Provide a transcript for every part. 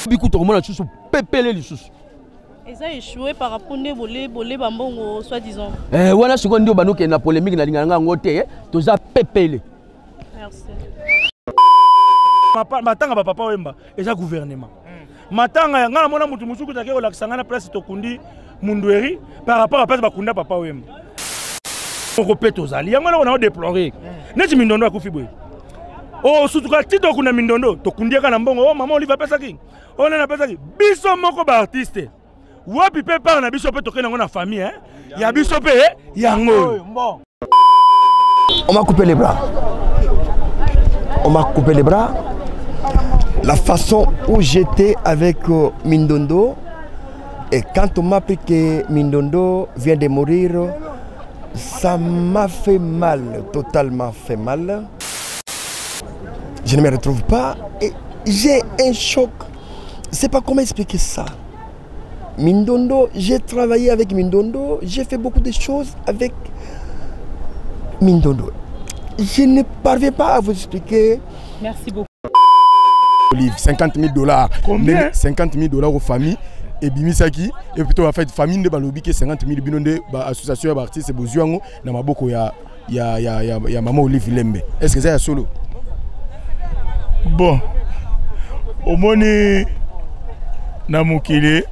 Bikuta komona lisusu pepele lisusu. Eza échoué par rapport nde bole bole ba mbongo soit disant. Eh wana sikoyo nde obanda okende na polémique nalinga nanga yango te eh. Toza pepele. Merci. Matanga ba papa Wemba eza gouvernement. Matanga ya ngai namona motu mosusu kutu ake kolakisa ngai na place tokundi Mundueri par rapport à place bakunda papa Wemba. Moko mpe tozali yango eloko nao déplore neti Mindondo akufi boye osutuka oh, ti tokunda Mindondo tokundi yaka na mbongo o oh, mama Olive apesaki o oh, nani apesaki biso moko baartiste wapi mpe part na biso mpe tokende yango na famille eh? Ya biso mpe eh? Yango oyo. On m'a coupé les bras. On m'a coupé les bras. La façon où j'étais avec euh, Mindondo, et quand on m'a appris que Mindondo vient de mourir, ça m'a fait mal, totalement fait mal. Je ne me retrouve pas et j'ai un choc. Je sais pas comment expliquer ça. Mindondo, j'ai travaillé avec Mindondo, j'ai fait beaucoup de choses avec Mindondo. Je ne parviens pas à vous expliquer. Merci beaucoup. Olive, 50 000 dollars. Combien? 50 000 dollars aux familles. Ebimisaki et plutôt en fait famille nde balobi ke 50 000 bino nde ba association ya ba artiste bozwi yango na maboko ya ya ya ya, ya mama Olive Lembe. Est-ce que ça ya solo? Bon, omoni na mokili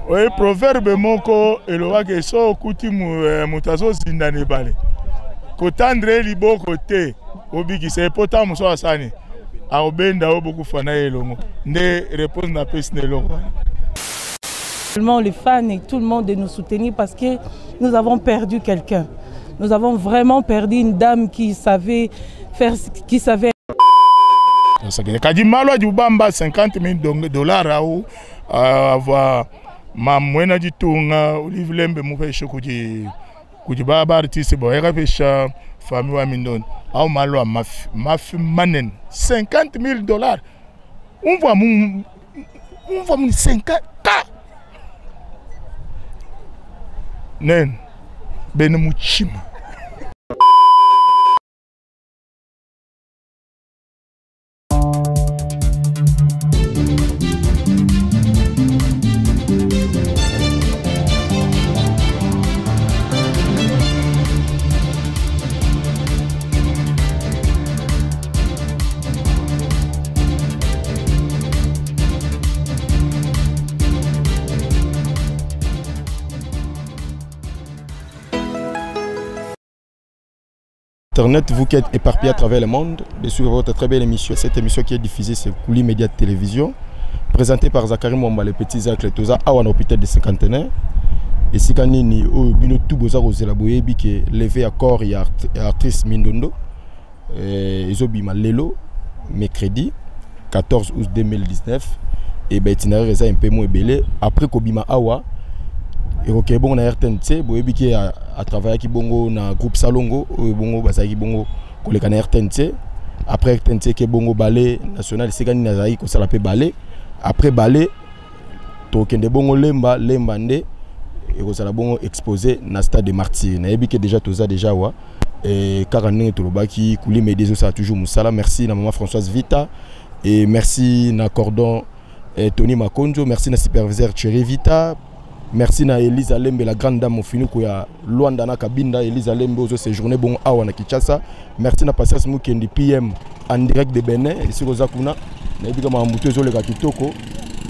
oye proverbe moko elobaki so okuti eh, moto azozinda na ebale kotandre ye liboko te obikisa ye mpo ntango mosusu asani akobenda yo bokufa na ye elongo nde réponse napesi na eloko wana. Les fans et tout le monde de nous soutenir parce que nous avons perdu quelqu'un. Nous avons vraiment perdu une dame qui savait faire, qui savait. Kadi malu adi ubamba 50 000 dollars au avua mamwena ditunga Olive Lembe mupeshe kudi kudi ba ba artiste bo yakapesha famille wa Mindondo au malu a mafi mafi manene 50 000 dollars umvua mu umvua mu 50 ka nen bene muchima. Internet, vous qui êtes éparpillés à travers le monde, de suivre votre très belle émission. Cette émission qui est diffusée, c'est Kouli Média Télévision, présentée par Zachary Mwamba, le petit Zacle Toza, awa na hôpital de Cinquantenaire. Esika nini oyo bino tout boza kozela boyebi ke levé ya corps ya actrice Mindondo eh, ezobima lelo mercredi 14 août 2019 et ba itinéraire eza un peu moins ebele après kobima awa ekokee bongo na RTNC boyebi ke atravaillaki bongo na groupe Salongo oyo bongo bazalaki bongo koleka na RTNC après RTNC ke bongo ballet national esika nini azalaki kosala mpe ballet après ballet tokende bongo Lemba Lemba nde ekozala bongo exposé na stade de Martyr nayebi ke déjà toza déjà wa et kaka ndenge tolobaki Kouli Media ezosala toujours mosala. Merci na maman Françoise Vita et merci na cordon eh, Tony Makonjo, merci na superviseur Thierry Vita, merci na Elisa Lembe la grande dame Ofinuku ya Luanda na Kabinda. Elisa Lembe ozo séjourner bon awa na Kinshasa. Merci na Patience Mukendi PM en direct de Benin esika oza kuna nayebi kama makambo ezoleka kitoko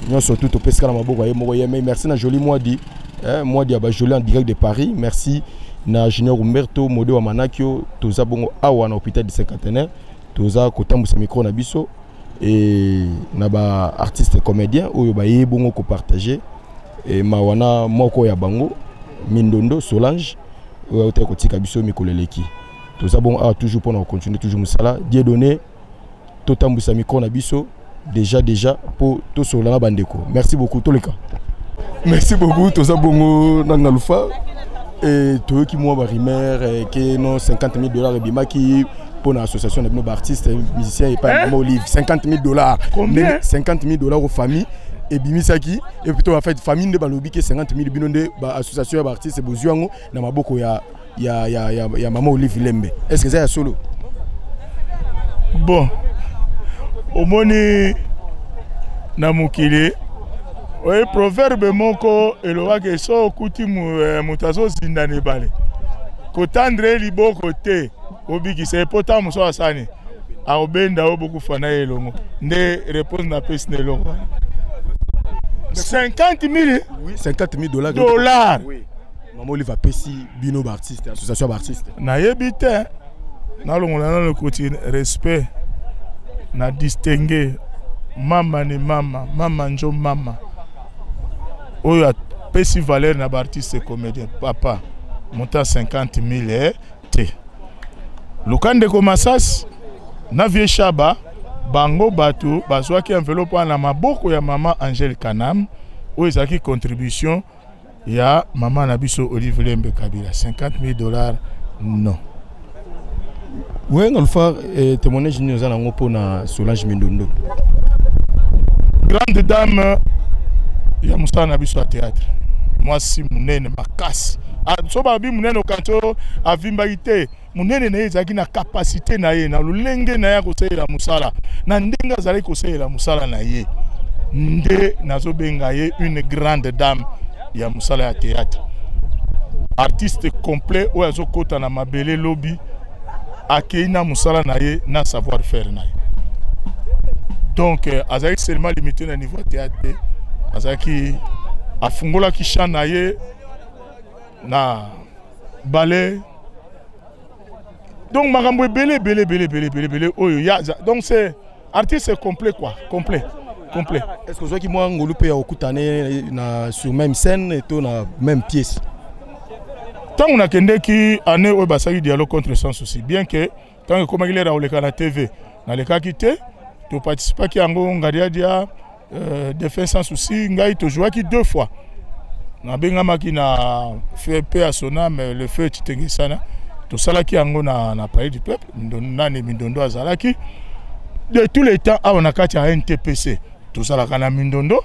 nyonso tu topesika na maboko ya ye moko ye mais merci na Jolie Mwadi eh, Mwadi ya ba Jolie en direct de Paris. Merci na Junior Humberto Mode wa Manakio. Toza bongo awa na hôpital du Cinquantenaire, toza kotambwisa micro na biso et na ba artiste comédien oyo baye bongo kopartage et mawa na moko ya bango Mindondo Solange oyo autaki kotika biso mikolo eleki. Toza bongo awa toujours mpona kocontinue toujours mosala. Dieu donné totambwisa micro na biso déjà déjà mpo tosolola na bandeko. Merci beaucoup toleka. Merci beaucoup toza bongo na Ngalufa et toyoki mwa ba rumeur ke non 50 000 dollars ebimaki mpo na association na bino ba artiste musicien epai ya mama Olive 50 000 dollars. Combien? 50 000 dollars aux familles ebimisaki et plutôt en fait famille nde balobi ke 50 000 bino nde ba association ya ba artiste bozwi yango na maboko ya ya ya ya, ya mama Olive Lembe. Est-ce que ça ya solo? Bon, omoni Na mokili oye, proverbe moko elobaki: so okuti moto azozinda na ebale, kotendre ye liboko te, obikisa ye, mpo ntango mosusu asani akobenda oyo bokufa na ye elongo. Nde réponse napesi na eloko wana, 50 000. Oui, 50 000 $. Dollars. Oui. Mama Olive apesi bino baartiste, association ya baartiste. Nayebi te, nalongola nano koti respect na distingue mama ni mama, mama njo mama oyo apesi valeur na baartiste comédien. Papa monta 50 000 te. Luka ndeko Masasi na vieux Shaba, bango bato bazwaki enveloppe wana na maboko ya mama Angele Kanam, oyo ezalaki contribution ya mama na biso Olive Lembe Kabila. 50 000 $, non. Wenga Lufa, témoignage nini oza nango mpona Solange Mindondo? Grande dame ya mosala na biso ya théâtre, mwasi monene makasi. So balobi monene, okanti oyo avimbaki te. Monene na ye ezalaki na capacité na ye, na lolenge na ye ya kosalela mosala, na ndenge azalaki kosalela mosala na ye. Nde nazobenga ye une grande dame ya mosala ya théâtre, artiste complet oyo azokɔta na mabele lobi, akei na mosala na ye, na savoir faire na ye. Donc azalaki seulement limité na niveau ya théâtre te, azalaki, afungolaki champ na ye na ballet. Donc makambo ebele ebele ebele ebele ebele ebele oyo ya. Donc c'est artiste complet quoi, complet, complet. Est ce que ozwaki mwa ngolu mpe ya kokutana na sur même scène to na même pièce? Ntango nakendeki année oyo basalaki Dialogue contre Sans Souci, bien que ntango ekomaki l'heure ya koleka na TV, nalekaki te. Toparticipaki yango, Ngadiadia, défunt Sans Souci, ngai, tozwaki deux fois. Nabengamaki na pe ya sonam, le feu Titengesana. Tosalaki yango na Palais du Peuple. Nani, Mindondo azalaki de tous les temps awa na kati ya NTPC. Tozalaka na Mindondo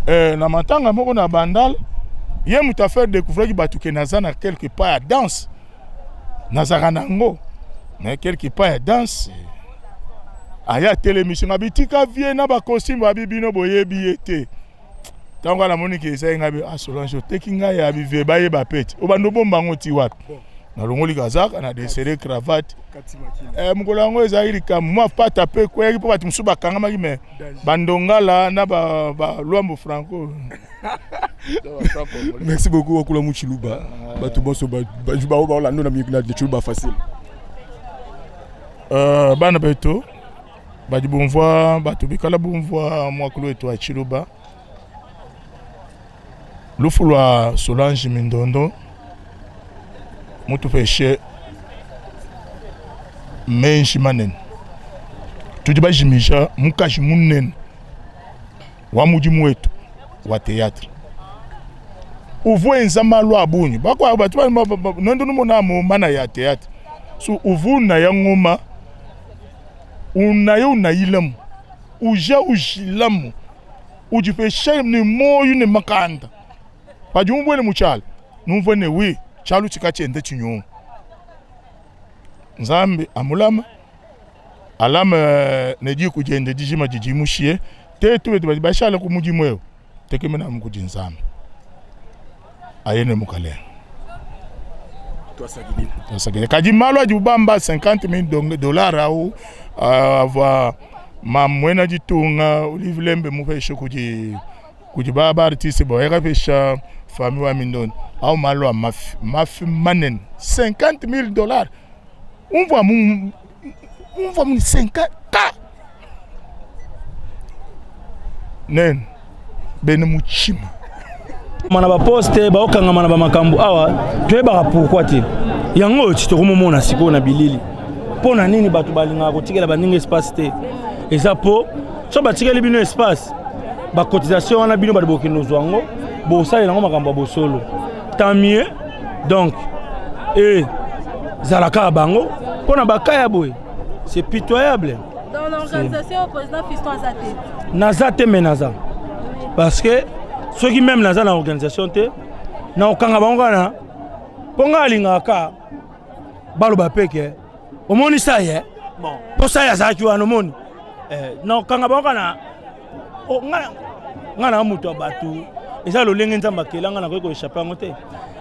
na matanga moko na Bandal. Ye moto afaire découvraki bato ke naza na quelque part ya danse, nazalaka nango mais quelque part ya danse. Aya atelemisi nga, bitika vie na bacostume, babi bino boyebi ye te. Ntango namoni ke ezali ngai, ah, Solange oteki ngai ya bivie, bayeba pe ti obanda obomba yango ti wapi. Nalongoli kazaka na desserrer cravate. Mokolo yango ezalaki likambo mwa pata mpe ekweyaki, mpo bato mosusu bakangamaki, me bandongala na balwambo franco. Merci beaucoup. Wakula mu Tshiluba, bato bonso bao baolanda na Tshiluba facile. Bana betu badi bumvua, bato bikala bumvua mwakulu wetu wa Tshiluba, lufu lwa Solange Mindondo mutupeshe menji manene. Tudi bajimija mukaji munene wa mudimu wetu wa théâtre, uvua enza malu a bungi. Bakuabu batu nondu numona mu mana ya théâtre, so uvua unaya ngoma, unaya unayilamu, uja ujilamu, ujipesha ne moyo ne makanda. Padi umbuele mu tshiala, numvue ne wi tshialu tshika tshiende tshinyungu. Nzambi amulama, alama ne diku diende dijima didi mushiye. Tetu betu badi bashala ku mudimu eu, tekemena amu kudi Nzambi, ayene mukalenga. Twasakidila. Kadi malu adi ubamba 50 000 $ au avua mamuena ditunga Olive Lembe mupeshe kudi ba baartiste boyakapesha famille wa Mindondo, au malu a mafi, mafi manene. 50 000 $, umvua mu, umvua mu 50 ka nene bene muchima. Na baposte baokangama na bamakambo awa, toyebaka pourquoi te. Yango oyo ti tokomomona sikoyo na bilili, mpo na nini bato balingaka kotikela baninga espace te? Eza mpo so batikeli bino espace, bacotisation wana bino bato bokende ozwa yango, bosalela yango makambo ya bosolo. Tant mieux. Donc e zala kaka bango mpo na baka ya boye, c'est pitoyable. Dans l'organisation, président Fiston aza te? Naza te, me naza, parce que soki même naza na organisation te, na kokanga bango kaka mpo ngai alingaka ka baloba mpe ke omoni sa ye mpo sa ye azalaki wana. Omoni, na kokanga bango kaka na Oh, nga na moto ya bato, eza lolenge Nzambe akela nga, nakoki koéchapper yango te.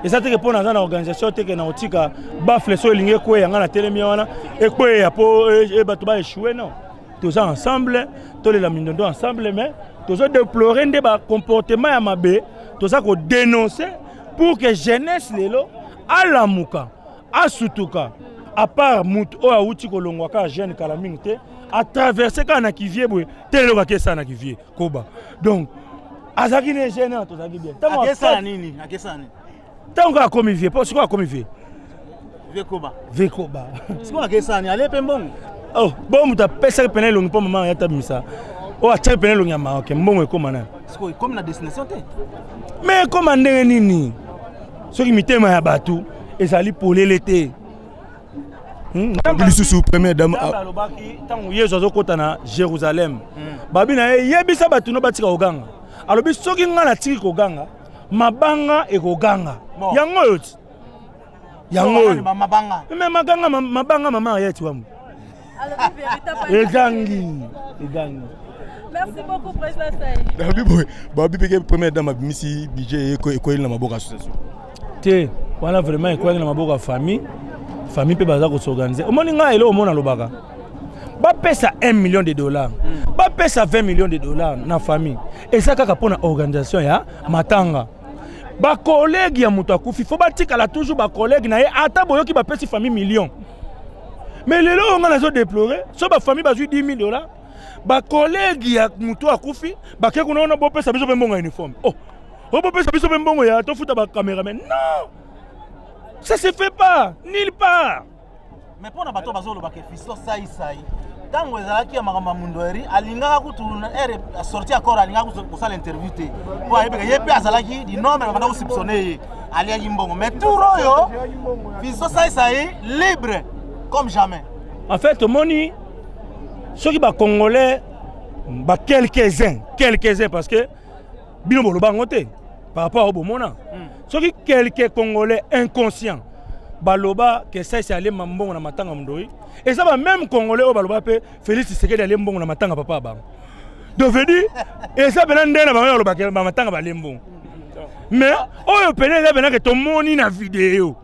Eza teke mpo naza na organisation teke na kotika baffle so elingi ekweya, nga natelemi wana, ekweya mpo bato baéchouer. Non, toza ensemble, tolela Mindondo ensemble, mais tozodéplorer nde bacomportement ya mabe, toza kodénoncer pour que jeunesse lelo alamuka, asutuka. À part mutu oyo awuti kolongwa kaka jeune kala mingi te, atraverse kaka na kivier boye te, eloko ake esala na kivier koba. Donc azalaki ne jeune wana, tozalaki bien. Akesala nini? Akesala nini? Ntango kaka akomi vieux, mpo sikoyo akomi vieux. Vieux Koba. Vieux Koba. Sikoyo akesala nini? Ale mpe mbongo. Oh, bo moto apesaki pene elongi mpo mama ya tabimisa oyo atiaki pene elongi ya maoke, mbongo ekóma nayo. Sikoyo ekomi na destination te. Mais ekóma ndenge nini soki mitema ya bato ezali polele te? Lisusu première dame alobaki, ntango Yesu azokɔta na Jérusalem, babi na ye: "Yebisa bato no batika koganga." Alobi: "Soki ngai natiki koganga, mabanga ekoganga." Yango oyo ti yango oyo me maganga mabanga mama ayeti wamu egangi egangi. Merci beaucoup, président Saï. Babi boye, babi peke première dame abimisi budget, ekweli na maboko association. Te, wana vraiment ekweyaki na maboko ya famille. Famille mpe baza kos'organiser. Omoni ngai, eloko omona alobaka, bapesa 1 million de dollars, bapesa 20 millions de dollars na famille, eza kaka mpo na organisation ya matanga. Bacollègue ya moto akufi, fo batikala toujours bacollègue na ye, ata boyoki bapesi famille million. Mais lelo oyo ngai nazodéplorer, so bafamille bazwi 10 000 dollars, bacollègue ya moto akufi bake kuna wana: "Bopesa biso mpe mbongo ya uniforme, oh, oh, bopesa biso mpe mbongo ya tofuta bacameraman." Non, ça se fait pas nulle part. Mais mpo na bato bazolobaka, Fiston Saisai, ntango ezalaki ya makambo ya Mundweri, alingaka kutu ere sorti accord, alingaka kutu kosala interview te, mpo ayebeka ye mpe azalaki du nombre babanda kosoupçonner ye aliaki mbongo. Mais tour oyo, Fiston Saisai libre comme jamais. En fait, omoni, soki bacongolais ba quelques-uns, quelques-uns, parce que bino boloba yango te par rapport ao bomona, soki quelques Congolais inconscient baloba ke Saisi alemba mbongo na matanga Mondori, eza bameme Congolais oyo baloba mpe Félix Tshisekedi alie mbongo na matanga papa ya bango. Donc veut dire eza pena ndenge na bango balobaka bamatanga balie mbongo. Mais oyo pene eza pena ke tomoni na video,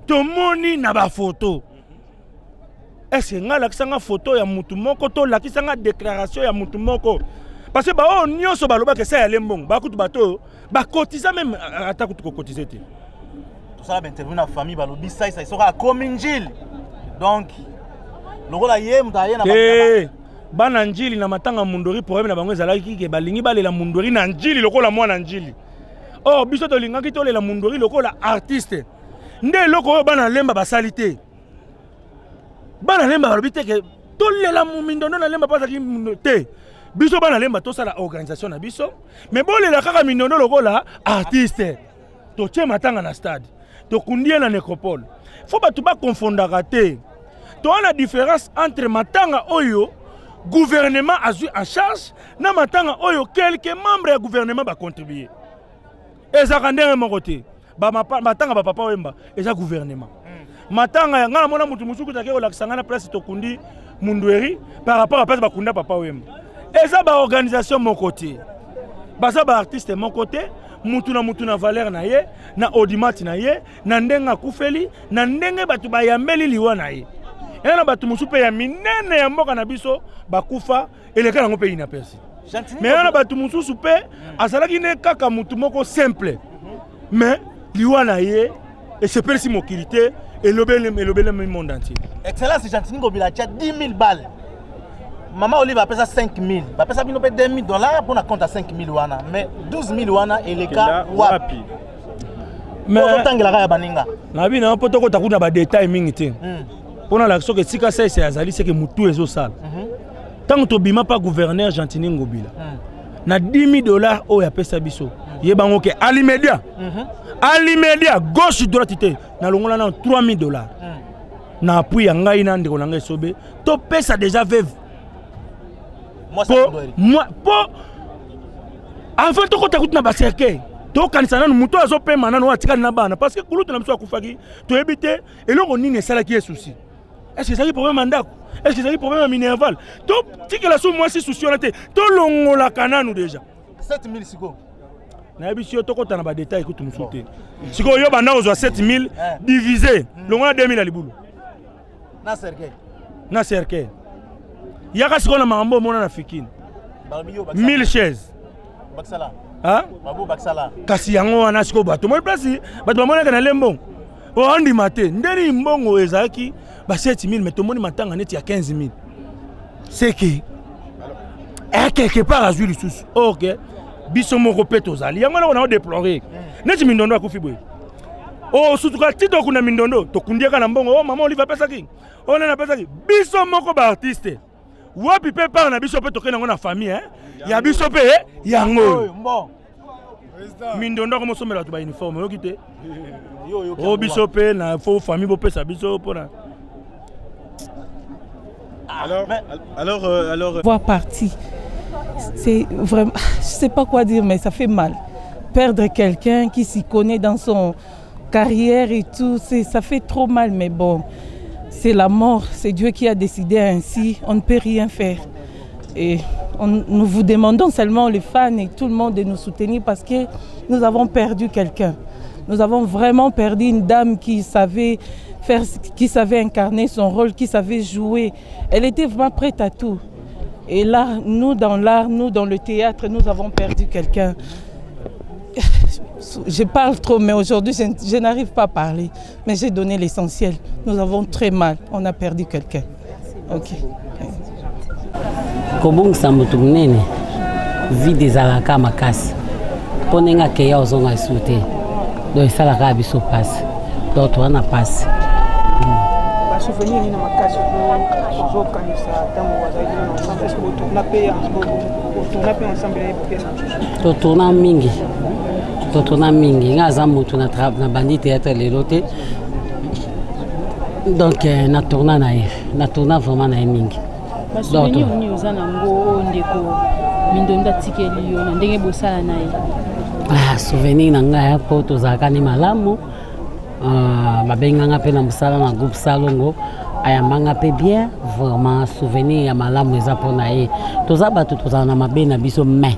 tomoni na bafoto. Est-ce ngai alakisanga foto ya mutu moko to olakisanga déclaration ya mutu moko? Parce que baoyo nyonso balobaka esa yale mbongo, bakutu bato oyo bakotiza même ata kutu kokotize te. Tosala bainterview na famille, balobi Saisai soki akomi Njili, donc lokola ye moto aye na te, bana Njili na matanga Mundori, problème na bango ezalaki ke balingi balela Mundori na Njili lokola mwana Njili. Or biso tolingaki tolela Mundori lokola artiste. Nde eloko oyo bana Lemba basali te. Bana Lemba balobi te ke tolela Mindondo na Lemba mpo azalaki te. Biso bana Lemba tosala organisation na biso, mais bolela kaka Mindondo lokola artiste. Totie matanga na stade, tokundi ye na nécropole. Fo bato bakonfondaka te. Toa na différence entre matanga oyo gouvernement azwi en charge na matanga oyo quelques membres ya gouvernement bacontribue. Ezalaka ndenge moko te. Matanga bapapa Oyemba eza gouvernement. Matanga ya ngai, namona motu mosusu kutaki kolakisa ngai na place tokundi Mundweri par rapport à place bakunda papa Oyemba, eza baorganisation moko te, baza baartiste moko te. Mutu na mutu na valeur na ye, na audimat na ye, na ndenge akufeli, na ndenge bato bayambeli liwa na ye. Eza na bato mosusu mpe ya minene ya mboka na biso bakufa eleka yango mpe inaperçu, mais eza na bato mosusu mpe azalaki ne kaka mutu moko simple, mais liwa na ye esepelisi mokili te, elobelemi monde entier. Excellence Gentiny Ngobila atia 10 000 balles, mama Olive apesa 5 000, bapesa bino mpe 2 000 dollars mpona compte ya 5 000 wana. Mais 12 000 wana eleka wapi? Ozotangelaka ya baninga. Na bino mpo tokota kuna badétail mingi te, mpo na soki esika Saisi azali seke motu ezosala. Ntango tobima mpa gouverneur Gentiny Ngobila na 10 000 dollars oyo apesa biso, yebango ke alimedia, alimedia gauche droite te, nalongola nano 3 000 dollars na appui ya ngai na ndeko na ngai Esobe, topesa déjà veuve po avant tokota kutu na bacercueil, tokanisa nanu moto azopema nanu, oyo atikali na bana, parce que kulutu na biso akufaki, toyebi te eloko nini esalaki ye souci. Est ce que ezalaki problème ya ndako? Est ce que ezalaki problème ya minerval? Totikela so mwasi susi wana te, tolongolaka nanu déjà 7000 sikoyo. Nayebisi yo, tokɔta na badetail kutu mosusu te. Sikoyo yo banda kozwa 7000 divise, longola 2000 ya libulu na cercueil. Na cercueil. Yaka sikoyo na makambo omona na fikini. Balobi yo bakisala. 1000 chaise. Bakisala. Hein? Babu bakisala. Kasi yango wana sikoyo bato moi place bato bamonaka na le mbongo oandima te ndeni mbongo ezalaki ba 7000, mais tomoni matanga neti ya 15 000. C'est que quelque part azwi lisusu. Ok, biso moko mpe tozali yango eloko na odéplore neti Mindondo akufi boye. Osutuka ti tokunda Mindondo, tokundi eka na mbongo o mama Olive apesaki, oyo nani apesaki. Biso moko baartiste wapi mpe part na biso mpe tokende yango na famille, eh? Ya biso mpe yango oyo. Bon. Mindondo akomosomela bato bauniforme, oyoki te? O biso mpe na fo famille bopesa biso mpona Alors, voir parti. C'est vraiment, je sais pas quoi dire, mais ça fait mal. Perdre quelqu'un qui s'y connaît dans son carrière et tout, ça fait trop mal, mais bon, c'est la mort, c'est Dieu qui a décidé ainsi, on ne peut rien faire. Et nous vous demandons seulement, les fans et tout le monde, de nous soutenir parce que nous avons perdu quelqu'un. Nous avons vraiment perdu une dame qui savait faire, qui savait incarner son rôle, qui savait jouer. Elle était vraiment prête à tout. Et là, nous dans l'art, nous dans le théâtre, nous avons perdu quelqu'un. Je parle trop, mais aujourd'hui, je n'arrive pas à parler. Mais j'ai donné l'essentiel. Nous avons très mal. On a perdu quelqu'un. Ok. Kobongisa moto monene, vide ezalaka makasi mpo ndenge akeya ozonga esu te. Donc esalaka biso mpasi, donc toza na mpasi. Basouvenir nini makasi ozokanisa ntango bazalaki nano ensemble? Est ce que botourna mpe, botourna mpe ensemble na ye bapièce mosusu? Totourna mingi, totourna mingi. Nga aza motu na bandi théâtre lelo te, donc na tourna na ye, na tourna vraiment na ye mingi. Basouvenir nini oza nango oyo ndeko Mindondo atikeli yo na ndenge bosala na ye? Ah, souvenir na ngai, mpo tozalaka ni malamu. Ah, babenganga mpe na mosala na groupe Salongo, ayambanga mpe bien. Vraiment, souvenir ya malamu eza mpo na ye. Toza bato, tozala na mabe na biso, mais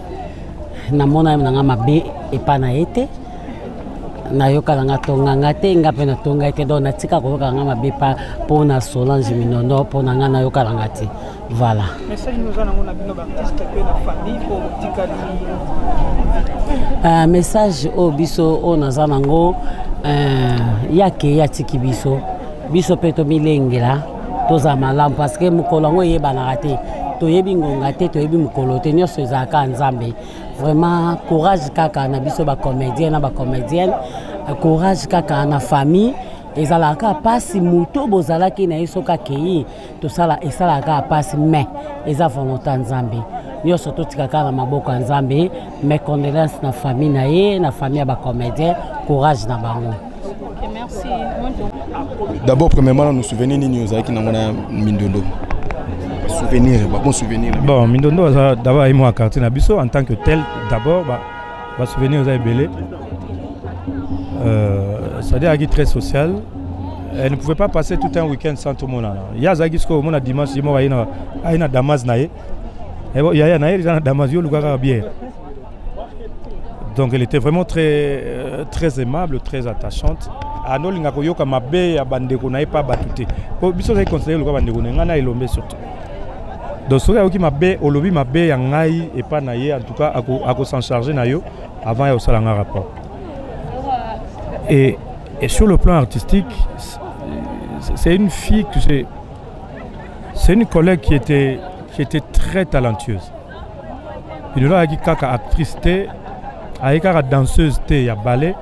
namona na nga mabe epa na ye te. Nayoka na nga tonganga te, nga mpe natonga ye te. Donc natika koyoka nga mabe pa mpo na Solange Minondo, mpo na nga nayoka na nga te. Voilà. Message nini oza nango na bino baartiste mpe na famille mpo botikali? Message oyo biso oyo naza nango, yake ye atiki biso, biso mpe tomilengela, tozala malamu, parce que mokolo yango eyebanaka te. Toyebi ngonga te, toyebi mokolo te, nyonso ezalaka Nzambe. Vraiment, courage kaka na biso bacomédien na bacomédienne, courage kaka na famille. Ezalaka mpasi, moto bozalaki na ye soki akei, tosala esalaka kaka mpasi, mais eza volonté ya Nzambe. Nyonso totika kaka na maboko ya Nzambe. Mais condoléance na famille na ye, na famille ya bacomédien, courage na bango. Ok, merci. D'abord, premièrement, nous souvenir nini ozalaki nango na Mindondo, souvenir, bon souvenir? Bon, Mindondo aza d'abord aye mwa quartier na biso en tant que tel. D'abord basouvenir eza ebele. C'est-à-dire azalaki très social, elle ne pouvait pas passer tout un week-end sans tomonana. Ye azalaki sikoyo omona dimanche, ye moko aye na damas na ye. Yaya na ye eza na damas, yo oluka kaka bière. Donc elle était vraiment très aimable, très attachante. Anolinga koyoka mabe ya bandeko na ye pa bato te, po biso ozali considéré lokola bandeko na ye, ngai na Elombe surtout. Donc soki ayoki mabe, olobi mabe ya ngai epa na ye, en tout cas ako s'en charger na yo avant ya kosala nga rapport. Et sur le plan artistique, c'est une fille que j'ai, c'est une collègue qui était très talentueuse. Mindondo azalaki kaka actrice te, azalaki kaka danseuse te ya ballet,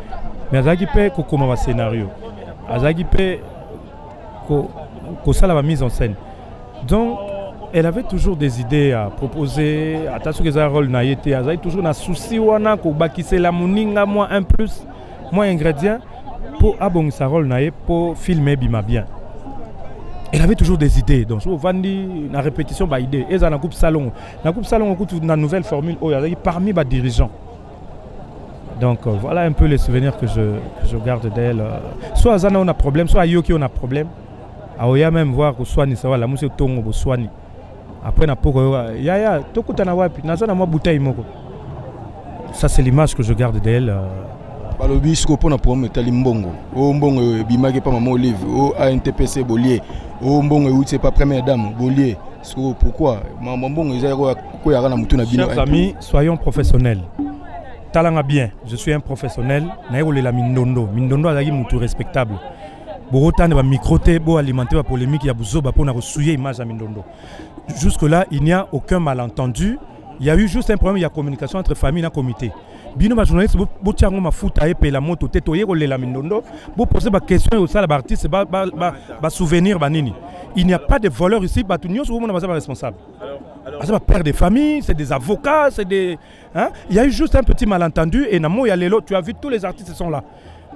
mais azalaki mpe kokoma bascénario, azalaki mpe kosala bamise en scène. Donc elle avait toujours des idées à proposer. Ata soki eza rôle na ye te, azalaki toujours na souci wana kobakisela moninga mwa un plus, mwa ingrédient mpo abongisa rôle na ye, mpo film ebima bien. Elle avait toujours des idées. Donc soki ovandi na répétition, baidée eza na groupe Salongo, na groupe Salongo kutu na nouvelle formule oyo, azalaki parmi badirigeant. Donc voilà un peu les souvenirs que je garde d'elle. Soit aza na oyo na problème, soit ayoki oyo na problème. Aoya même voir koswanisa wala musi tongo boswani. Après na poko yoka yaya tokutana wapi naza na mwa bouteille moko. Ça c'est l'image que je garde d'elle. Balobi sikoyo mpona problème etali mbongo oyo mbongo ebimaki epa mama Olive oyo ANTPC bolie oyo mbongo euti epa première dame bolie sikoyo pourquoi makambo mbongo eza koyaka na motu na bino? Chers amis, soyons professionnels. Talanga bien, je suis un professionnel. Naye kolela Mindondo. Mindondo azalaki mutu respectable. Bokotanda ba micro te bo alimenter ba polémique ya buzoba mpona kosouiller image ya Mindondo. Jusque là, il n'y a aucun malentendu. Il y a eu juste un problème ya communication entre famille na comité. Bino ba journaliste, botia yango mafuta epela moto te. Toye kolela Mindondo, bopose ba question osala ba artiste ba souvenir banini. Il n'y a pas de voleur ici. Bato nyonso bomona baza ba responsable, baza ba père de famille, c'est des avocats, c'est des, hein? Il y a eu juste un petit malentendu et na moya lelo, tu as vu, tous les artistes sont là.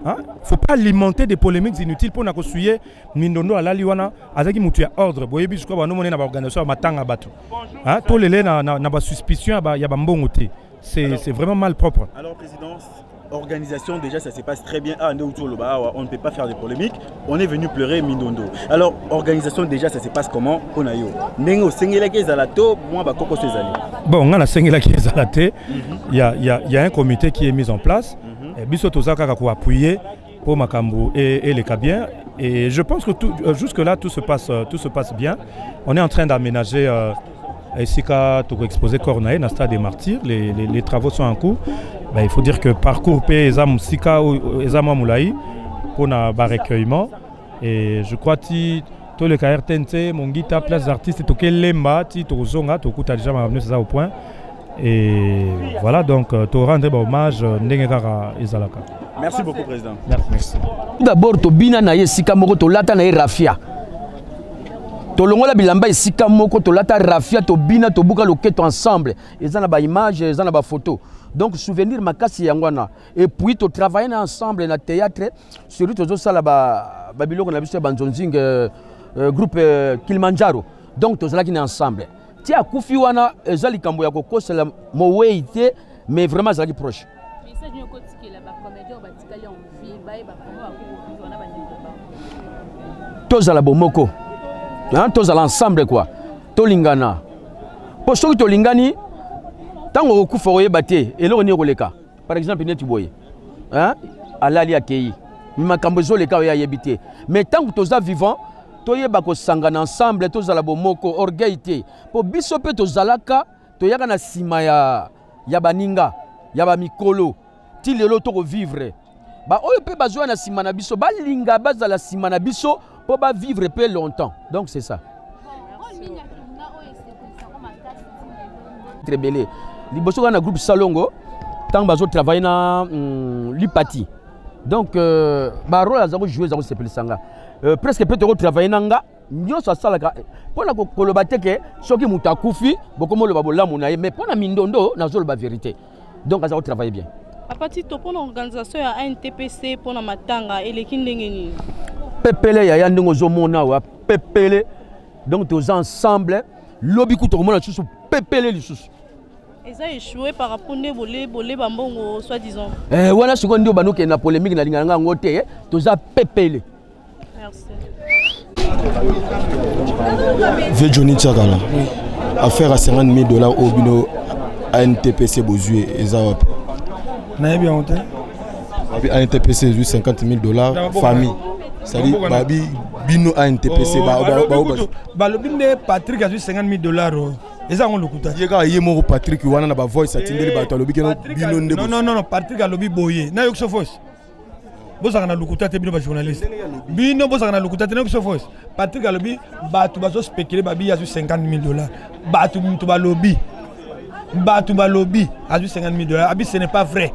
Hein? Faut pas alimenter des polémiques inutiles pour nakosuye Mindondo. Alali wana azaki mutu ya ordre. Boyebi jusqu'à ba nomone na ba organisation ya matanga bato. Hein? Tolele na ba suspicion ya ba mbongo te. C'est vraiment mal propre. Alors président, organisation déjà ça se passe très bien. Ah, on ne peut pas faire de polémiques. On est venu pleurer Mindondo. Alors organisation déjà ça se passe comment pona yo? Ndenge osengelaki ezala to mwa bakoko so ezali? Bon, nga nasengelaki ezala te. Il y a un comité qui est mis en place. Et biso toza kaka ko appuyer pour makambo et les bien. Et je pense que tout, jusque là tout se passe bien. On est en train d'aménager esika toko exposer corps na ye na stade des Martyrs. Les travaux sont en cours. Ben, il faut dire que parcours mpe eza mosika, eza mwa molai mpona barecueillement. Et je crois ti toleka RTNC, Mongita, place d'artiste, tokelemba ti tokozonga, tokuta déjà makambo nyonso eza au point. Et voilà, donc torendre bahommage ndenge kaka ezalaka. Merci beaucoup, président. Merci. D'abord tobina na ye esika moko, tolata na ye rafia, tolongola bilamba esika moko, tolata rafia, tobina, tobuka loketo ensemble. Eza na baimage, eza na bafoto, donc souvenir makasi yango wana. Et puis totravaille na ensemble na théâtre, surtout tozosala babiloko na biso ya banzonzing, groupe Kilimanjaro. Donc tozalaki na ensemble ti akufi. Wana eza likambo ya kokosela mowei te, mais vraiment azalaki proche. Message nini okotikela bacomédien oyo batikali en vie, bayeba comment bakokovivre na bandeko bango? Tozala bomoko, hein, tozala ensemble quoi, tolingana, mpo soki tolingani, ntango okokufa oyeba te eloko nini ekoleka. Par exemple neti boye, hein, alali akei, makambo ezoleka oyo ayebi te. Mais ntango toza vivant, toyeba kosangana ensemble, tozala bomoko, orgueil te, mpo biso mpe tozalaka, toyaka na nsima ya baninga ya bamikolo. Ti lelo tokovivre, baoyo mpe bazwa na nsima na biso balinga bazala nsima na biso mpo bavivre mpe longtemps. Donc c'est ça. Très ebele liboso kaka na groupe Salongo, ntango bazotravaille na Lipati. Donc barole aza kojouer, eza kosepelisa nga. Presque mpe tokotravaille na nga nyonso asalaka. Mpo na koloba te ke soki moto akufi bokoma oloba bolamu na ye, mais mpo na Mindondo nazoloba vérité. Donc aza kotravaille bien. Papa Tito, mpona organisation ya ANTPC mpona matanga eleki ndenge nini? Pepele yaya, ndenge ozomona awa pepele. Donc toza ensemble, lobi kutu okomona lisusu pepele lisusu. Eza échoué par rapport nde boleba mbongo soi disant? Eh, wana sikoyo nde obandi okende na polémique, nalingana nga yango te. Toza pepele. Merci. Vieux Johnny Tiakala, affaire à 50 000 $ oyo bino ANTPC bozwi eza wapi? Nayebi yango te. Babi ANTPC ezwi 50 000 $ famille, c'est-à-dire babi bino ANTPC. Balobi nde Patrick azwi 50 000 $ oyo, eza yango lokuta. Ye kaka ye moko Patrick wana na bavoice atindeli bato, alobi keno bino nde. Non, non, non, Patrick alobi boye, nayoki so voice. Bozalaka na lokuta te, bino bajournaliste, bino bozalaka na lokuta te. Nayoki so voice, Patrick alobi bato bazospéculer, babi azwi 50 000 $. Bato moto balobi, bato balobi azwi 50 000 $, abi ce n'est pas vrai.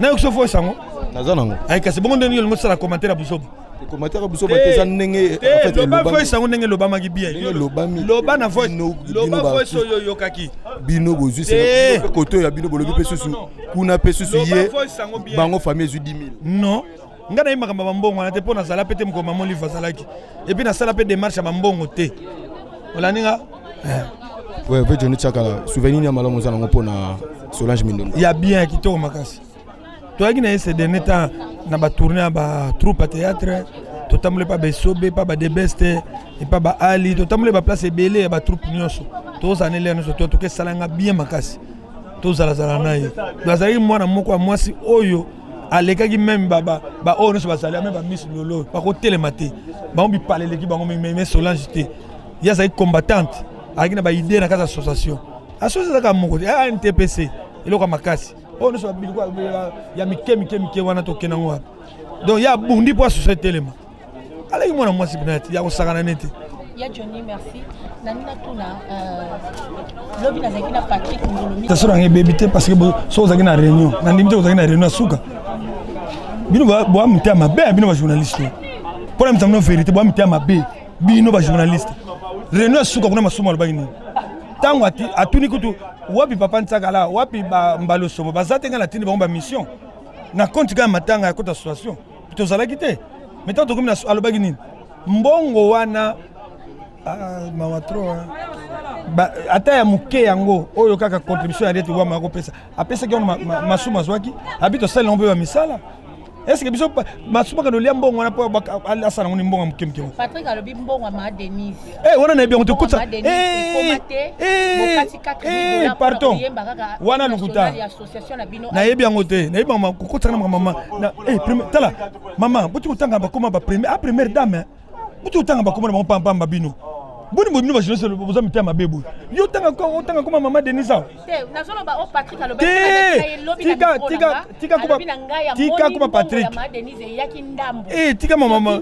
Nayoki so voice yango. Naza nango. Ay, kasi bongo ndenge olingo osala commentaire ya buzoba? Commentaire ya buzoba te, eza ndenge en fait loba voice yango ndenge elobamaki bien. Elobami. Loba na voice, loba voice oyo oyokaki. Bino bozwi kote oyo ya bino, bolobi mpe susu kuna mpe susu ye bango famille ezwi 10 000. Non, ngai nayebi makambo ya bambongo wana te, mpo nazala mpe te mokolo mama Olive azalaki, et puis nasala mpe démarche ya bambongo te. Olandi nga? Ouais, vieux Johnny Tiakala, souvenir ya malamu oza nango mpona Solange Mindondo? Ya bien, ya kitoko makasi. Toyaki na ye ces dernier temps na batournée ya batroupe ya théâtre. Totamboli epa baesobe, epa badebeste, epa baali, totamboli baplace ebele ya batroupe nyonso. Tozala na elere nyonso to toke esala nga bien makasi. Tozalazala na ye. Azalaki mwana moko ya mwasi oyo alekaki meme baoyo nyonso bazali meme bamiss lolo bakotelema te, bango bipala eleki bango meme Solange te. Ye azalaki combattante, azalaki na baidée na kati ya association. Association ezalaka moko te, ANTPC eloko ya makasi oyo nyonso biloko ya mike mike mike wana tokende yango wapi. Donc ye abundi mpo association etelema. Aleki mwana mwasi mpena ya kosakana nete. Ya Johnny, merci. Nani natuna lobi nazalaki na Patrick Ngolomi. Taso nanga ebebi te parce que soki ozalaki na réunion, nandimi te ozalaki na réunion ya suka. Bino boa mitema mabe ya bino bajournaliste. Mpo na mitama vérité, boa mitema mabe bino bajournaliste. Réunion ya suka kuna masumu alobaki nini? Ntango atuni kutu wapi papa Ntsakala, wapi Mbalosomo, baza te, ngai natindi bango bamission na compte kaka matanga ya kota association tozalaki te. Mais ntango tokomi alobaki nini? Mbongo wana mawa trop ata ya moke yango oyo kaka contribution ya rete wama akopesa, apesaki wana masumu azwaki abi tosali yango mpe bamisala. Est ce que biso masumu akende olia mbongo wana mpo asala yango ni mbongo ya moke moke? Patrick alobi mbongo ya ma Denise. Eh, wana nayebi yango te kotisa. Pardon, wana lokuta, nayebi yango te. Nayebi mama kokotisa na mama. Tala mama, boti kotanga bakoma ba première dame, boti kotanga bakoma na bango pampamba. Bino boni boye, bino bajournaliste boza mitema mabe boye. Yo otanga koma mama Denise awa tika kuma Patrick, tika mama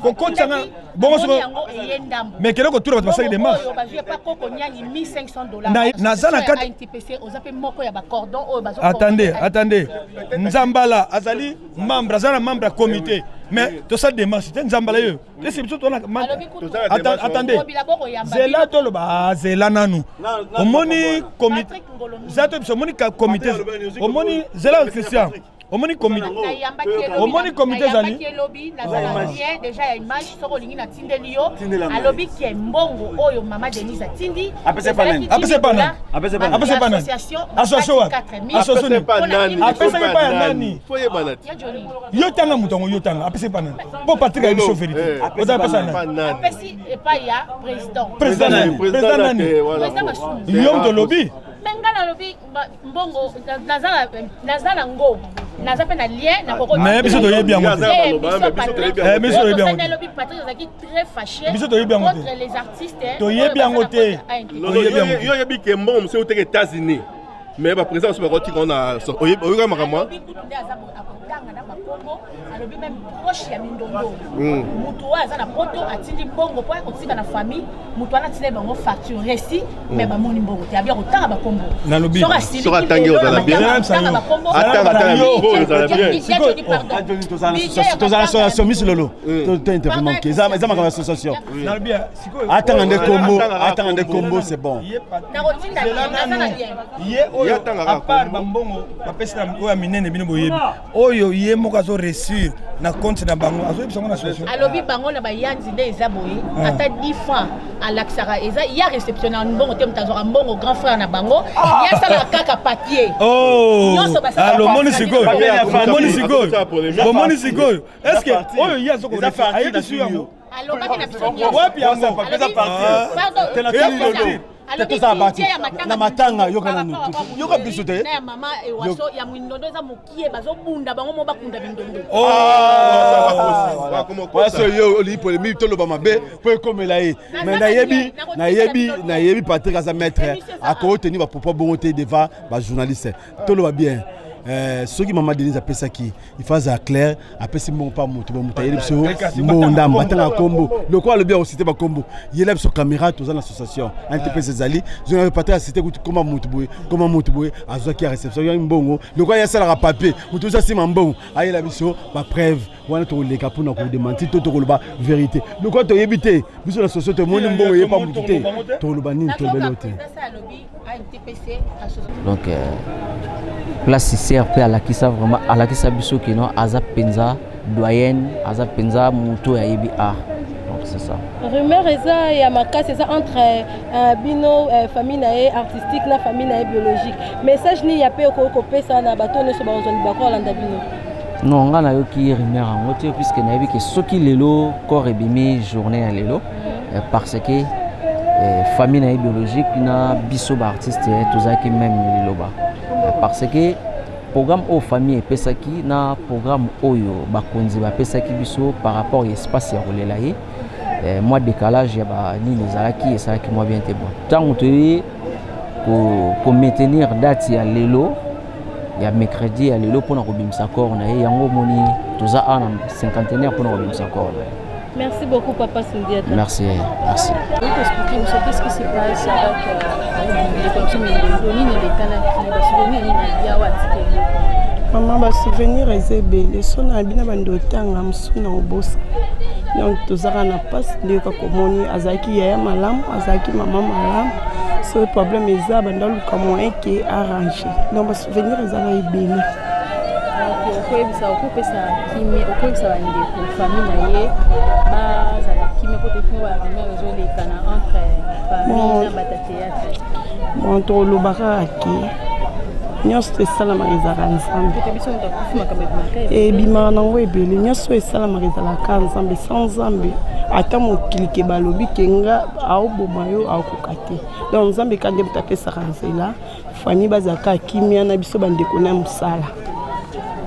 kokotisa bongo soko mais kende kotuna bato basalaki démarche. Naza na kati. Attendez, attendez, Nzambala azali membre, aza na membre ya comité, mais tosala démarche te. Nzambala yo esi biso tona. Attendez, zela toloba, zela nanu. Omoni comité zela to biso, omoni comité, omoni zela Christian, omoni comité, omoni comité ezali. Elobi naza bien déjà ya image, soki olingi natindeli yo. Alobi ke mbongo oyo mama Denise atindi. Apesa pa nani? Apesa pa nani? Apesa pa nani? Association wapi? Association nini? Apesaki pa ya nani? Yo tanga moto yango, yo tanga apesa pa nani? Mpo Patrik ayebi so vérité. Oza apesa nani? Apesi epai ya président. Président nani? Président nani? Yo moto olobi. Me nga nalobi mbongo naza nango, naza mpe na lien. Mais biso toyebi yango te, biso toyebi yango te. Elobi Patrick azalaki très fâché. Biso toyebi yango te. Contre les artistes. Toyebi yango te. Yo oyebi ke mbongo mosusu eutaka États-Unis, mais baprésident mosusu bakotika na oyoka makambo. Alobi kutu nde aza akotanga na bakombo, alobi même proche ya mindondo, motu oyo aza na poto atindi mbongo mpo akotika na famille, motu wana atindi bango facture reçu, mais bamoni mbongo te. Abi akotanga bakombo. Nalobi. Soki atangi ozala bien, atanga ata na micro ozala bien. Tozala association misi lolo to intervenant moke, eza makambo ya association. Atanga nde kombo, atanga nde kombo, c'est bon. Ye oyo à part bambongo bapesi na oyo ya minene, bino boyebi oyo ye moko azo réussir na compte na bango, azoyebisa ngo na association. Alobi bango na bayanzi nde eza boye, ata 10 francs alakisaka eza ya réceptionnaire mbongo te, moto azwaka mbongo grand frère na bango, ye asalaka kaka papier. Omoni sikoyo, omoni sikoyo, bomoni sikoyo, est ce que oyo ye azokoayebisi yango? Alobaki na biso. Wapi yango? Tozala bato na matanga, yoka nanu, yoka biso te. Ya mama Ewaso ya mindondo eza mokie, bazobunda bango mo bakunda mindondo. Waso yo olingi polémique, toloba mabe mpo ekomela ye. Mais nayebi, nayebi, nayebi Patrik aza maître, akoteni bapropos bongo te devant bajournaliste. Toloba bien, soki mama Denise apesaki, il faut azala clair. Apesi mbongo mpa moto, bo moto ayeli biso mbongo ndambo, atanga kombo lokola alobi akosite bakombo, yela biso caméra. Toza na association NTPC ezali zonga. Patrik asite kuti koma moto boye, koma moto boye azwaki ya réception ya mbongo, lokola ye asalaka papier, moto ozo asima mbongo ayela biso bapreuve wana, tokoleka mpona kodémentir to tokoloba vérité. Lokola toyebi te, biso na association tomoni mbongo eyepa motu te, tokoloba nini? Tolobeli te. Donc place CRP alakisa vraiment, alakisa biso ke non, aza mpenza doyenne, aza mpenza moto oyo ayebi art. Donc c'est ça. Rumeur eza ya makasi, eza entre bino famille na ye artistique na famille na ye biologique. Message nini ya mpe okoki kopesa na bato nyonso bakozwa libako alanda bino? Non, nga nayoki rumeur yango te puisque nayebi ke soki lelo corps ebimi journée ya lelo mm. parce que eh, famille na ye biologique na biso baartiste eh, tozalaki même liloba parce que programme oyo famille epesaki na programme oyo bakonzi bapesaki biso par rapport ya espace ya kolela ye eh, mwa décalage ya banini ezalaki esalaki mwa bien te bon ntango toye komaintenir ko date ya lelo ya mercredi ya lelo mpona kobimisa corps na ye yango omoni toza awa na cinquantenaire mpona kobimisa corps na ye. Merci beaucoup, Papa Sundiata. Merci, merci. Oui, expliquer monsieur qu'est-ce qui se passe avec les Maman, ba souvenir eza ebele so na bino bando otanga mosusu na obosa donc tozalaka na mpasi nde kaka omoni azalaki yaya malamu azalaki mama malamu soki problème eza banda luka moyen ke arrange donc basouvenir ezaka ebele. Okoyebisa okopesa kimia okoyebisa bandeko famille na ye bazala kimia po toki barumeur ezolekana entre famille na bato ya théâtre. Bon, toloba kaka ke nyonso esalamaka ezalaka nzambe, ebimaka nango ebele. Nyonso oyo esalamaka ezalaka nzambe. Sans nzambe ata mokili ke balobi ke nga aoboma yo akoka te. Donc nzambe ka nde moto apesaka nzela famille bazalaka kimia na biso bandeko na mosala.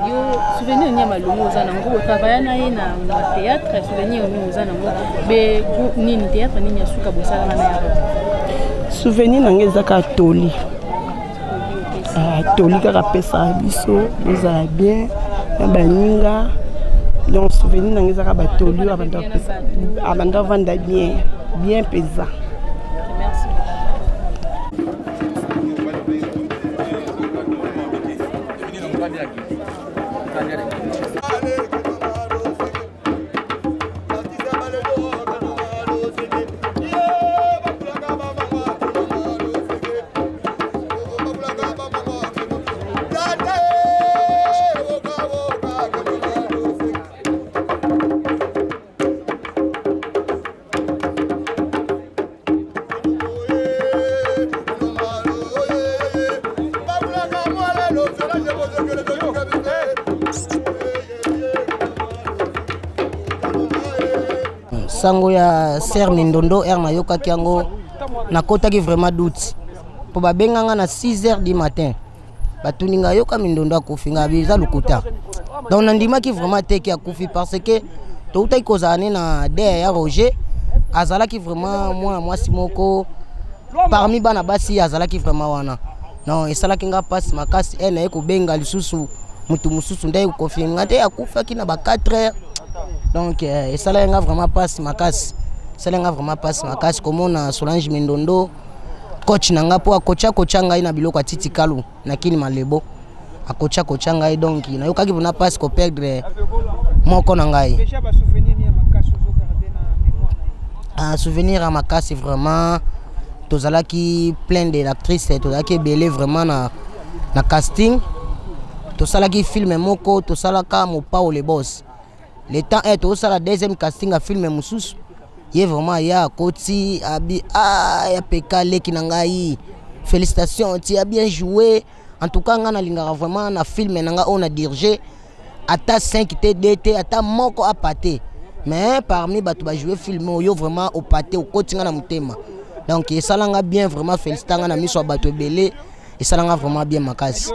Yo souvenir nini ya malongo oza nango otravaya na ye na théâtre? Souvenir nini oza nango be nini théâtre nini ya suka bosalaka na yango? Souvenir na ngai eza kaka toli, toli kaka apesaka biso bozala bien na baninga. Donc souvenir na ngai eza kaka batoli oyo abanda avanda bien bien mpenza. Sango ya ser Mindondo r nayokaki yango, nakotaki vraiment doute mpo babenga nga na 6 heures du matin, batuni nga yoka Mindondo akufi, nga eza lokuta. Donc nandimaki vraiment te ke akufi parce que toutaki kozala ne na de ya Roger, azalaki vraiment mwana mwasi moko parmi bana basi, azalaki vraiment wana. Non, esalaki nga mpasi makasi. E naye kobenga lisusu motu mosusu nde koconfirme nga te akufaki na ba 4 heures. Donc esalaki nga vraiment mpasi makasi, esalaki nga vraiment mpasi makasi komona Solange Mindondo, coach na nga, mpo akocha kocha ngai na biloko ya titikalu na kini malebo, akocha kocha ngai. Donc nayokaki mpona mpasi koperdre moko na ngai. Ah, souvenir ya makasi vraiment, tozalaki plein de l'actrice, tozalaki ebele vraiment na casting. Tosalaki film moko, tosalaka Mopao le Boss. Le temps e tozosala deuxième casting ya film mosusu, ye vraiment aya akoti abi ah, ya peka leki na ngai, félicitation, tu as bien joué. En tout cas nga nalingaka vraiment na film na nga oyo na dirige ata 5 te 2 te ata moko apate, mais parmi bato bajoue film oyo vraiment opate, okoti nga na motema. Donc esalanga bien vraiment, félicita nga na miso ya bato ebele, esalanga vraiment bien makasi.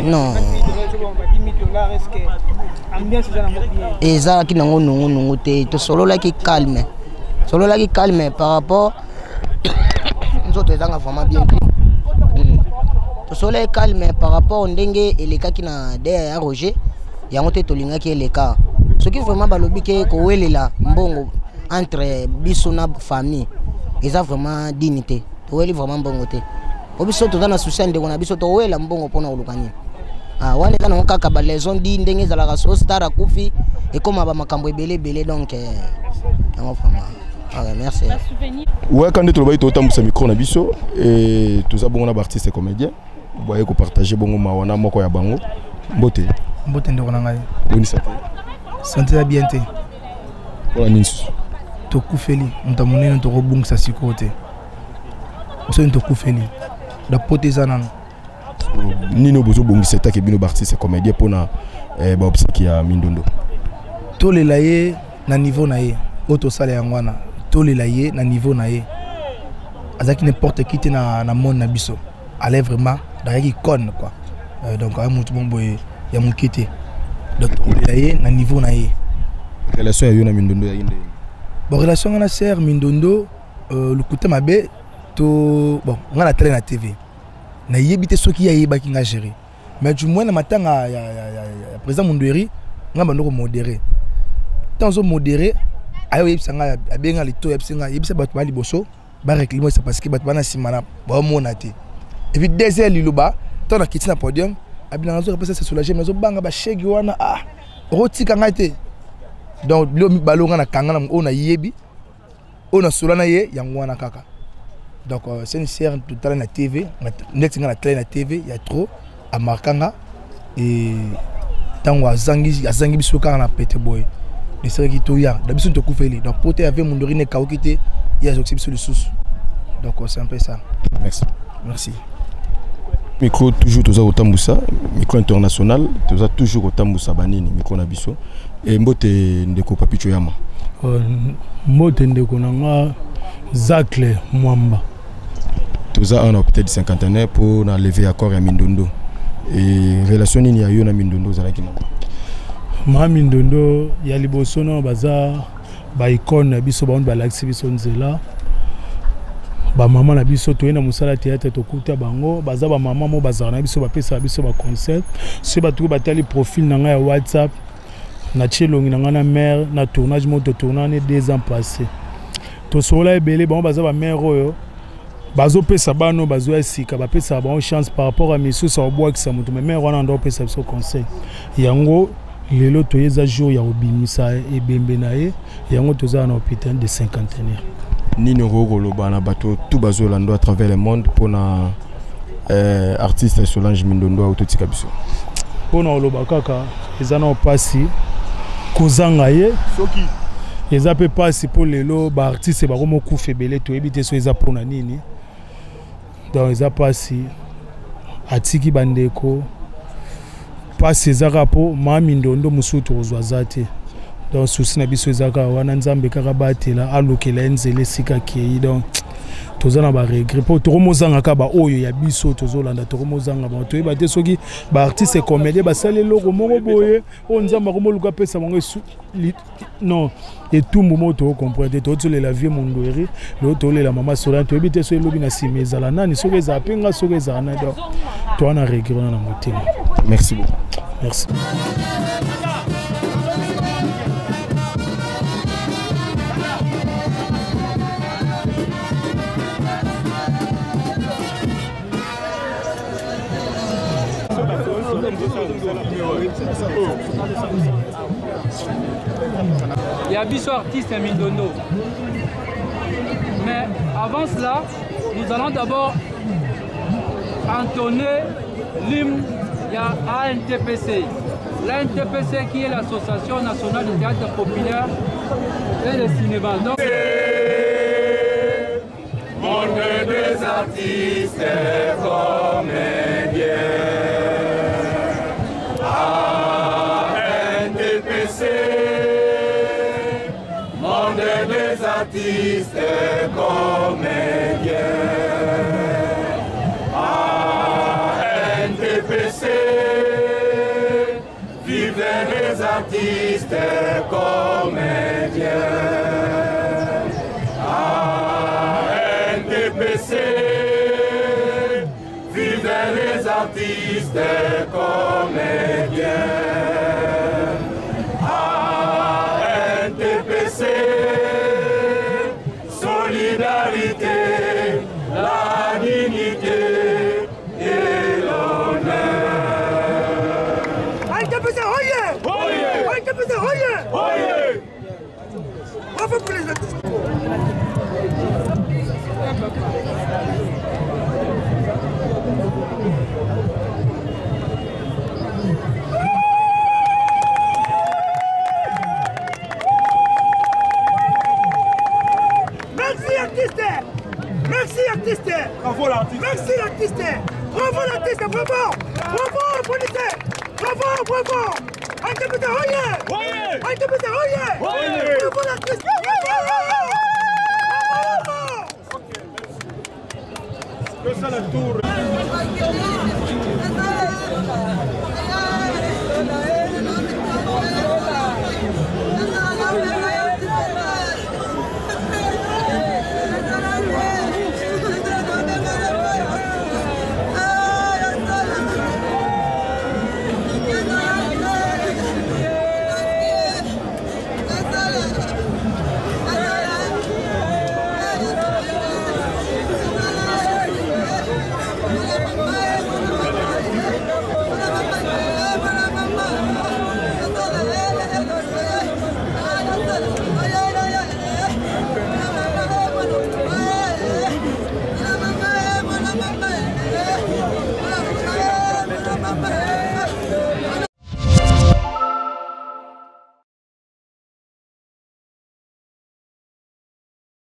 Non, ezalaki nango nongonongo te, tosololaki calme, sololaki calme par rapport nzoto ezanga vraiment bien te. Tosololaki calme par rapport ndenge elekaki na de ya Roger, yango te tolingaki eleka. Soki vraiment balobi ke kowelela mbongo entre biso na famille eza vraiment digne te, toweli vraiment mbongo te po biso toza na souci ya ndeko na biso. Towela mbongo mpona koluka nini? Ah, wana eza nango kaka balaison di ndenge ezalaka so star akufi ekóma bamakambo ebele ebele. Donc yango vraiment. Okay, merci. Ouais, quand tolobaki totambwisa micro na biso e toza bongo na baartiste comédien boye kopartage bongo mawa na moko ya bango. Mbote. Mbote ndeko na ngai. Bonisa te? Sante ya bien te. Mpona nini susu? Tokufeli moto ya monene, tokobungisa sikoyo te. Biso nini tokufeli da poto eza nano. Nini oyo bozobongisa etake bino baartiste comédien mpona eh, baobsèque ya Mindondo? Tolela ye na niveau na ye oyo tosala yango wana. Tolela ye na niveau na ye. Azalaki n'importe qui te na monde na biso. Allait vraiment azalaki icône quoi. Donc aye motu mo boye ya moke te. Donc tokolela ye na niveau na ye. Relation ya yo na Mindondo ya nde? Bon, relation nga na sœur Mindondo, lokuta mabe to bon, nga na tele na TV, nayebi te soki ye ayebaki nga gérer, mais du moins na matanga ya président Mundueri, nga bando komodere. Ntango ozomodere, aye oyebisa nga, abenga lito, oyebisi nga, yebisa bato baya liboso baréclame esa, parce que bato bana nsima na baomona te. Et puis deuxième liloba, ntango nakiti na podium, abinanga nazoka mpesa se soulage, mais nazobanga bashegi wana, ah, okotika ngai te. Donc bilo mibale oyo nga nakanga na oyo nayebi, oyo nasola na ye, yango wana kaka. Donc c'est une sœur totala na TV, neti nga natala na TV ya trop amarka nga. E ntango azangi biso kaka na pete boye, esalaki toya na biso tokufeli. Donc po te ave Mundori ne ekauki te, ye azokisi biso lisusu. Donc c'est un peu ça. Merci. Merci. Micro toujours toza kotambusa, micro international toza toujours kotambusa banini micro na biso. E mbote ndeko Papicho Yama. Mbote ndeko na nga Zacle Mwamba. Toza awa na hôpital du cinquantenaire mpo na leve ya corps ya Mindondo. E relation nini ya yo na Mindondo ozalaki nango? Ma Mindondo ya liboso no baza baicone na biso, bango balakisi biso nzela. Bamama na biso, toye na mosala ya théâtre, tokuta bango baza bamama mo bazala na biso, bapesaka biso baconseil. Soki bato batali profil na ngai ya WhatsApp, natie elongi na ngai na mare na tournage moko totourna ne 2 ans passé, tosolola ebele. Bango baza bamare oyo bazopesa bano bazoya sika, bapesaka bango chance par rapport ya misusu akobwakisa moto. Mais mare wana ndo opesa biso conseil. Yango lelo toye, eza jour ya kobimisa ebembe na ye, yango toza na hôpital de cinquantenaire. Nini okoki koloba na bato tout bazolanda à travers le monde mpona artiste Solange Mindondo oyo totika biso? Mpona koloba kaka, eza na mpasi kozanga ye, eza mpe mpasi mpo lelo baartiste bakomokufa ebele, toyebi te so eza mpona nini. Donc eza mpasi, atiki bandeko mpasi. Eza kaka mpo ma Mindondo mosusu tokozwa aza te. Donc souci na biso eza kaka wana, Nzambe kaka batela, alukela ye nzela esika akei. Donc toza na baregret mpo tokomozanga kaka baoyo ya biso tozolanda, tokomozanga bango. Toyeba te soki baartiste comédien basali eloko moko boye oyo Nzambe akomoluka apesa bango non etumbu moko tokocomprendre te. Tozolela vie Mondweri, lelo tolela mama Solange, toyebi te so elobi na nsima ezala nani, soki ezala mpe nga, soki ezala nani. Donc toza na regret wana na motema. Merci beaucoup. Merci. Ya biso artiste Mindondo. Mais avant cela, nous allons d'abord entonner l'hymne ya ANTPC. L'ANTPC qui est l'Association nationale de théâtre populaire et de cinéma. Donc... Monde des artistes et comédiens. ANTPC, monde des artistes et comédiens. ANTPC, vive les artistes et comédiens. ANTPC, vive les artistes et comédiens. ANTPC, solidarité, la dignité et l'honneur. ANTPC, oye! Oye! ANTPC, oye! Oye! Bravo pour les artistes. Merci l'artiste. Bravo l'artiste, bravo. Bravo policier. Bravo, bravo. Antepete, oye. Antepete, oye. Bravo l'artiste. Bravo. Tosala tour.